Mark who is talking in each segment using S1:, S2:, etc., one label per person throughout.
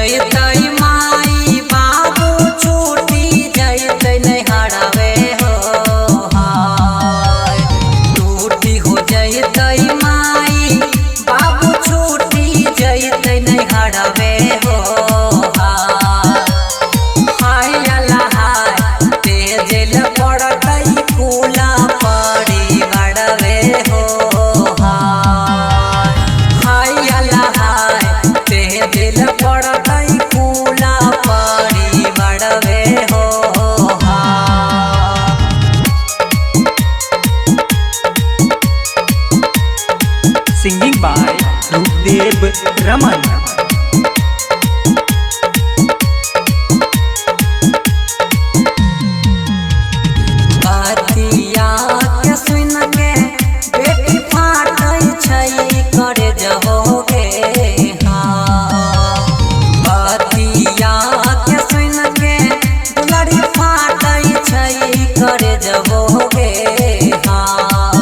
S1: जैतै माई बाबू छूटी जैतै नैहरवे हो हाय। टूटी हो जैतै माई बाबू छूटी जैतै नैहरवे हो हाय। हाय अल्लाह हाय तेजल पड़तै कुला परिवारवे हो हाय। हाय अल्लाह हाय तेजल पड़तै कुला परिवारवे हो हाय।
S2: Singing by Rupdev Raman.
S1: बतिया के सुन के बेटी फाटै छै करे जहोगे हाँ। बतिया के सुन के दुलरी फाटै छै करे जहोगे हाँ।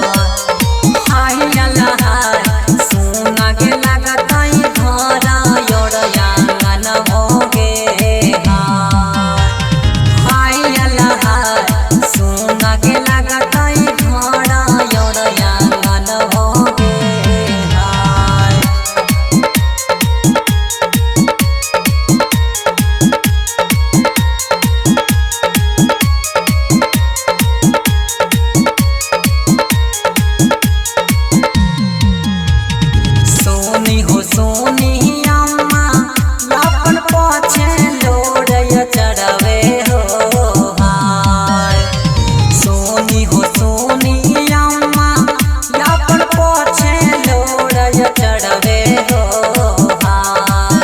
S1: हाय अल्लाह हाय सुन के लगतै घर your आंगन होगे हाँ। हाय अल्लाह हाय सुन के लगतै घर your आंगन होगे हाय। सोनी हो सोनी अम्मा अपन पाछे लोड़य चढ़वे हो हाय। सोनी हो सोनी अम्मा अपन पाछे लोड़य चढ़वे हो हाय।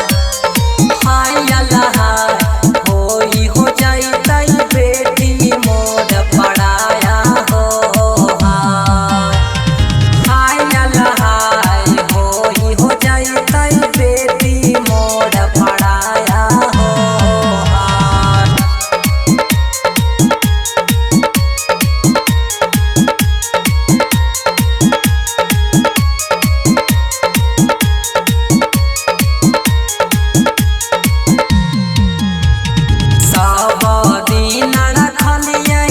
S1: हाय अल्लाह हाय होई हो जैतै बेटी मोर पराया हो हाय। हाय अल्लाह हाय होई हो जैतै बेटी मोर पराया हो हाय। सब दिन रखलियै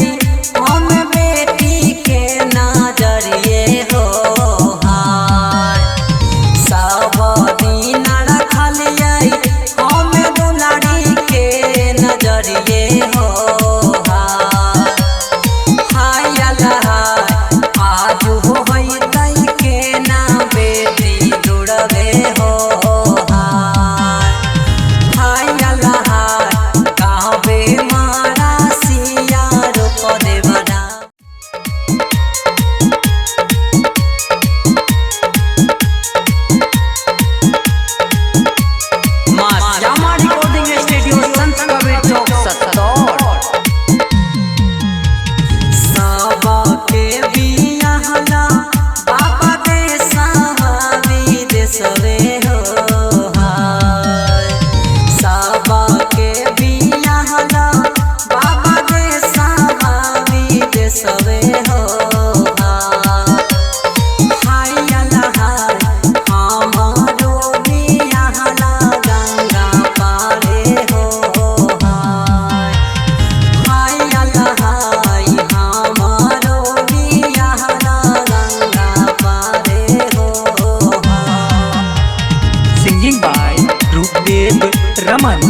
S1: हम बेटी के नजरिए हो हाय। सब दिन रखलियै हम दुलारी के नजरिए हो हाय। हाय अल्लाह हाय आज होइतै केना बेटी जुड़बे हो हाय। हाय अल्लाह हाय गावे मारा सिया रूप देवरा।
S2: माँ श्यामा रिकॉर्डिंग स्टूडियो संत कबीर चौक सत्तौर।
S1: सबके बियाहला बाबा देशवा विदेशवे हो हाय। सबके बियाहला बाबा देशवा विदेशवे हो हाय। हाय अल्लाह हाय हमरो बियाहला गंगा पारे हो हाय। हाय अल्लाह हाय हमरो बियाहला गंगा पारे हो हाय।
S2: Singing by Rupdev Raman.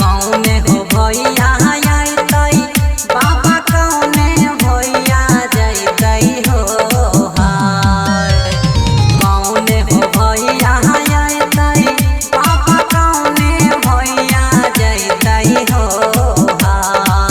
S1: कौने हो भैया अइतै बाबा कौने भैया जैतै हो हाय। कौने हो भैया अइतै बाबा कौने भैया जैतै हो हाय।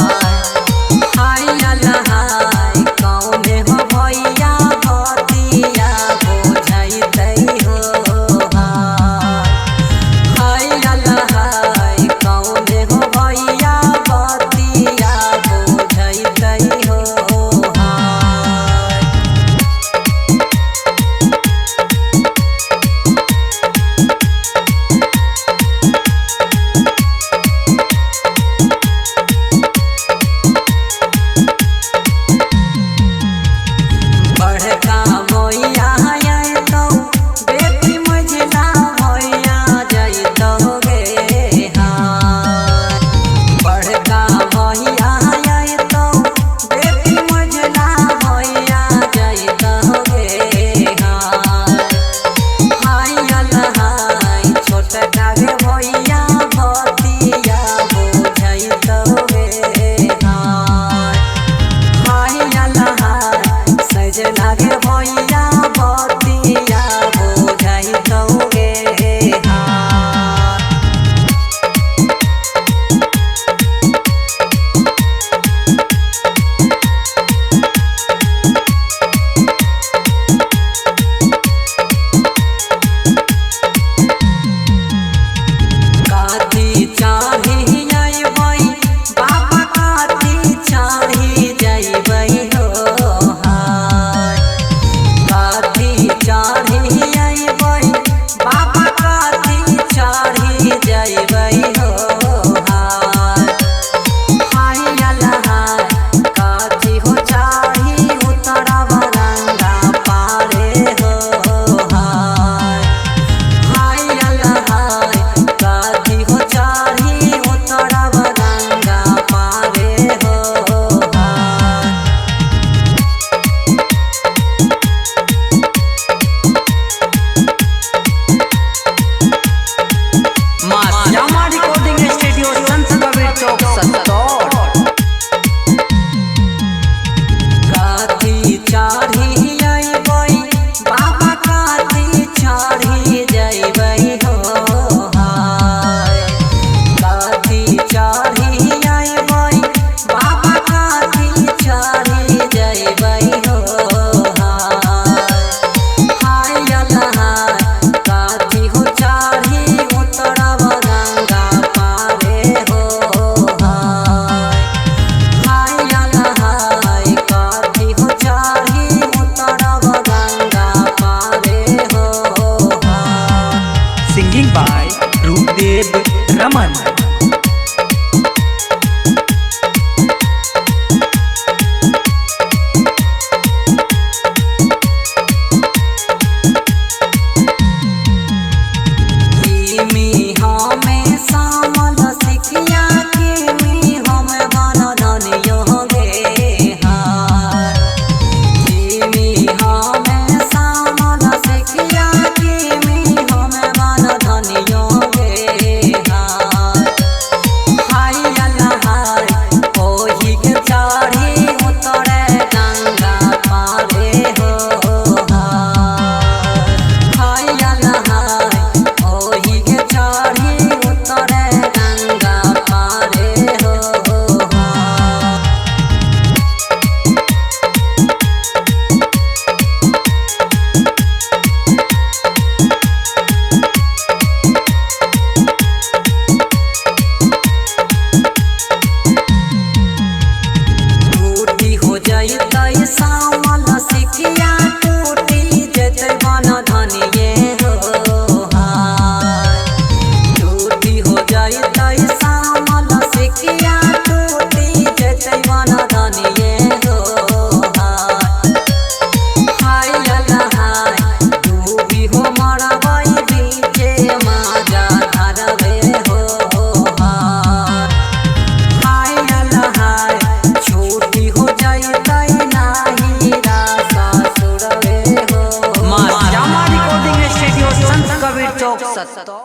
S2: सत्तो।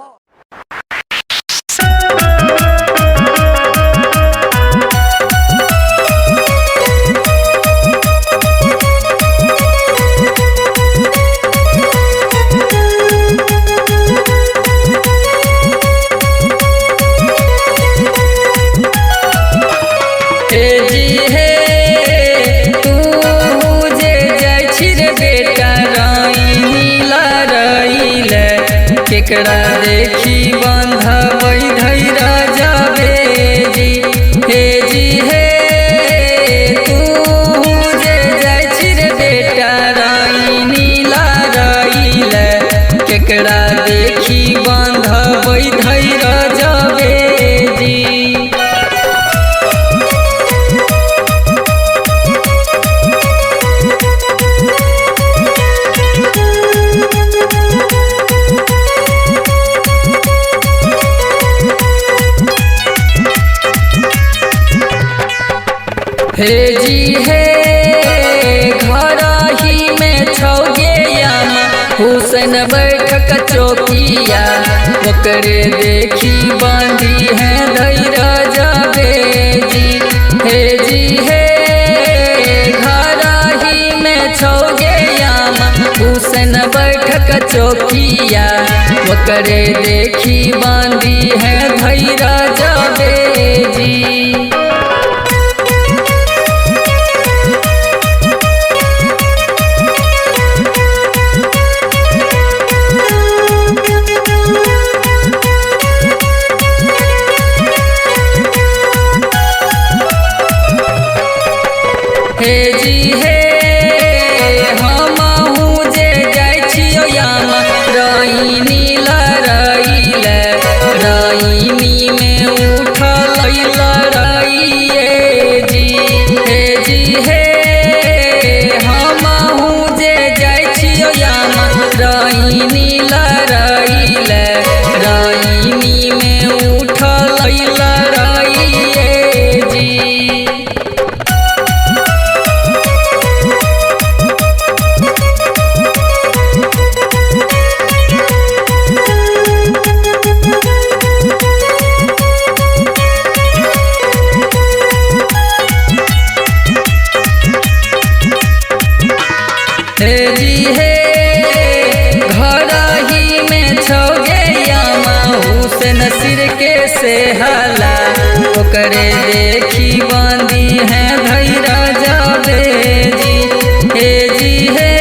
S3: केकरा देखी बांधबै धैरा जाबे जी, हे जी हे तू जे जाइ छी रे बेटा राइनी लड़ैले, केकरा देखी बांधबै धैरा जाबे जी। हे जी हे घर ही में छौगे हुसैन बैठक चौकिया, ओकरे देखी बांधी है धैरा जाबे जी, हे जी हे घर ही में छौगे हुसैन बैठक चौकिया, ओकरे देखी बांधी है धैरा जाबे जी। हे जी हे हमहूँ जे जाइ छियौ यामा रैनी लड़ैले, रैनी में उठल लड़ैये जी, हे जी हे हमहूँ जे जाइ छियौ यामा रैनी लड़ैले, रैनी में उठल लड़ैये जी। हे जी हे घर ही में छौगे यामा हुसैन सिर के सेहला, ओकरे देखी बांधी है धैरा जाबे जी, हे जी हे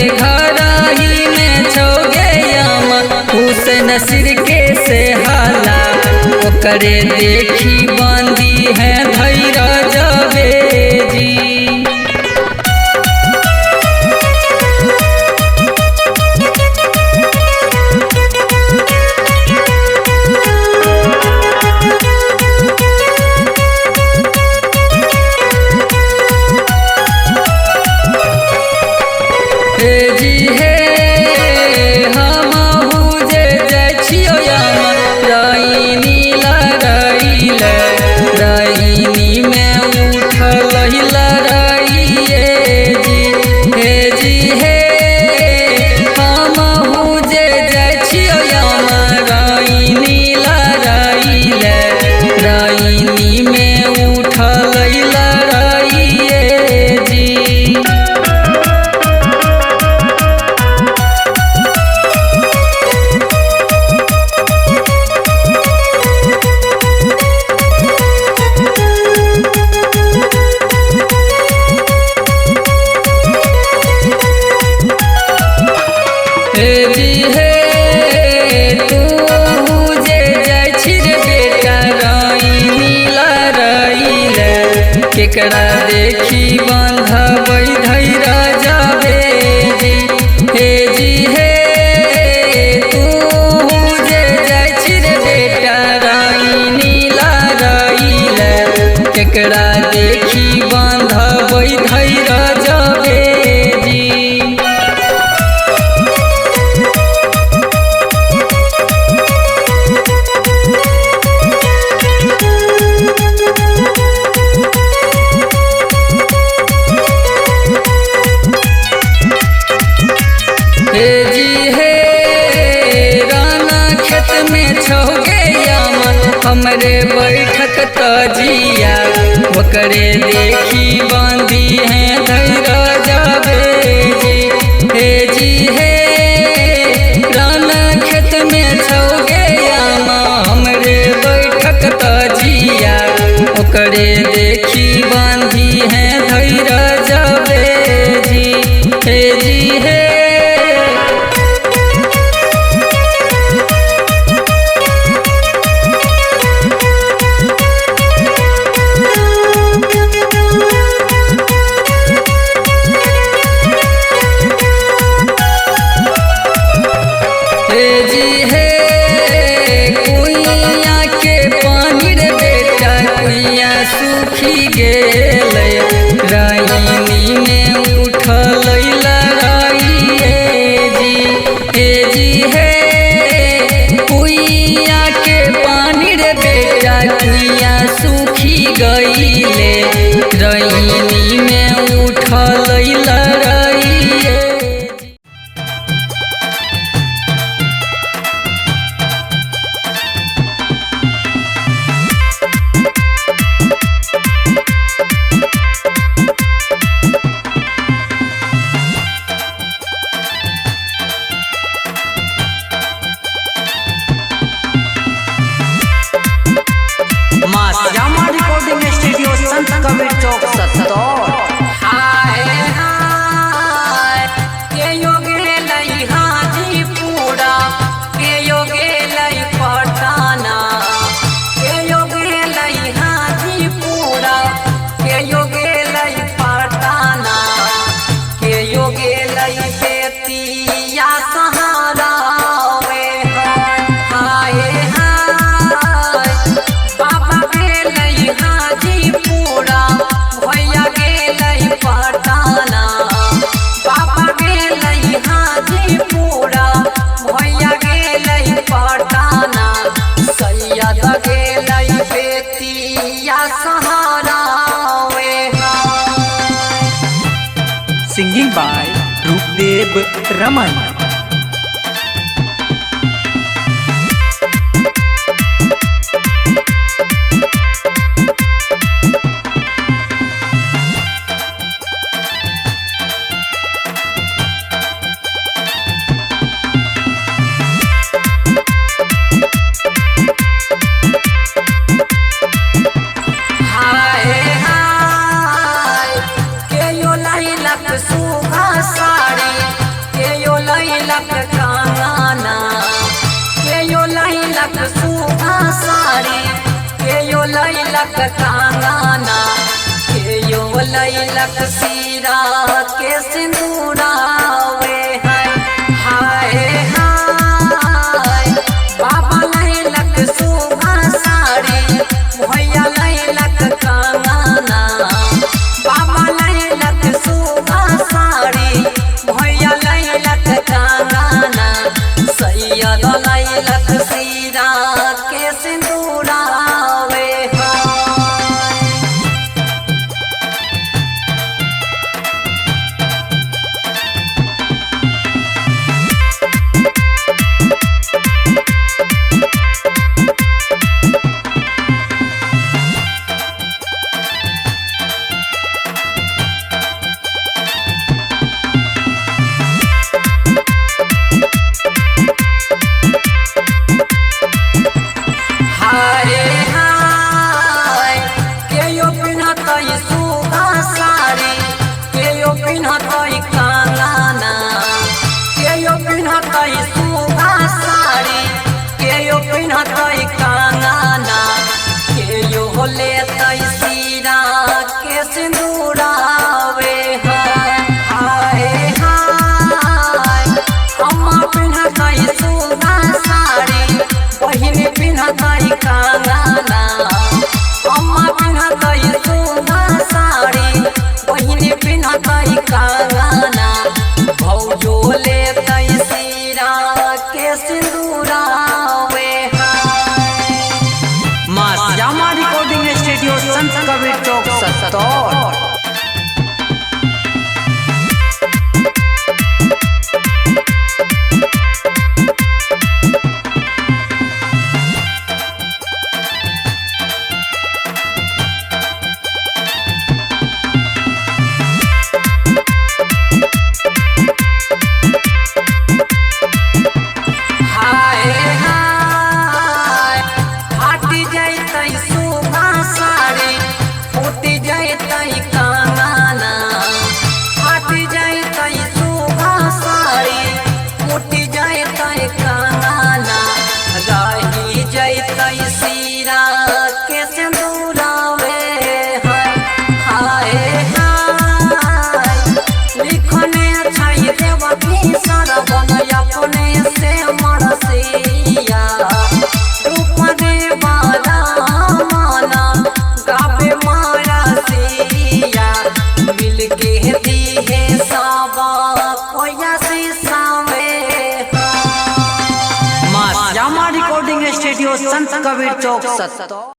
S3: घर ही में छौगे यामा हुसैन सिर के सेहला, ओकरे देखी बांधी है धैरा जाबे जी। हे जी हे हमहूँ जे जाइ छियौ यामा रैनी लड़ैले, रैनी में उठल लड़ैये जी, हे जी हे हमहूँ जे जाइ छियौ यामा रैनी लड़ैले, रैनी में उठल लड़ैये जी। हे जी हे तू जे जाइ छी रे बेटा रैनी लड़ैले, केकरा देखी बांधबै धैरा जाबे जी, हे जी हे तू जे जाइ छी रे बेटा रैनी लड़ैले, केकरा देखी बांधबै धैरा जाबे जी। हे जी हे। तजिया ओकरे देखी बांधी है धैर जाबे जी। हे जी हे रान खेत में छौगे आमा हमरे बैठक तजिया ओकरे देखी बांधी है धैर जाबे जी। हे जी हे हे जी हे कुइया के पानी रे बेटा कुइया सूखी गेल राइनी में उठल लड़ाई हे जी। हे जी हे कुइया के पानी रे बेटा कुइया सूखी गईले राइनी में उठल लड़ाई।
S2: माँ श्यामा रिकॉर्डिंग स्टूडियो संत कबीर चौक सत्तौर।
S1: हाय हाय के योगे लई हाजीपुरा के योगे लई पटाना के योगे लई हाजीपुरा के योगे लई पटाना के योगे लई बेतिया सहारा वे हाय हाय बाबा गेलै हाजीपुरा भैया गेलै पटाना बाबा गेलै हाजीपुरा भैया गेलै पटाना सैयद गेलै बेतिया सहारा वे।
S4: Singing by Rupdev Raman.
S1: हाय हाय केयो लैलक सुघा साड़ी केयो लैलक कांगाना केयो लैलक सुघा साड़ी केयो लैलक कांगाना केयो लैलक सीरा के सिंदूरा वे हाय हाय हाय बाबा लैलक सुघा साड़ी भैया लैलक कांगाना बाबा लैलक सुघा साड़ी भैया लैलक कांगाना सैयद लैलक सीरा के सिंदूरा वे हाय। हाय हाय केयो पिन्हतै सुघा साड़ी केयो पिन्हतै कांगाना केयो पिन्हतै सुघा साड़ी केयो पिन्हतै कांगाना केयो लेतै सीरा के सिंदूरा वे हाय हाय हाय अम्मा पिन्हतै सुघा साड़ी बहिन पिन्हतै कांगाना अम्मा पिन्हतै सुघा साड़ी बहिन पिन्हतै कांगाना भौजो लेतै सीरा के सिंदूरा वे हाय।
S2: माँ श्यामा रिकॉर्डिंग स्टूडियो संत कबीर चौक सत्तौर।
S1: जाई कांगाना, फाटी जाई सुगा साड़ी, टूटी जाई कांगाना, रही जाई सीरा के सिंदूरावे। हाय हाय हाय, लिखने छाई देवकी सरवन अपने से मरसिया, रूप देवाला माना गावे मारसिया, मिलके दीहे साबा कोया से सावे।
S2: माँ श्यामा रिकॉर्डिंग स्टूडियो, संत कबीर चौक, सत्तो।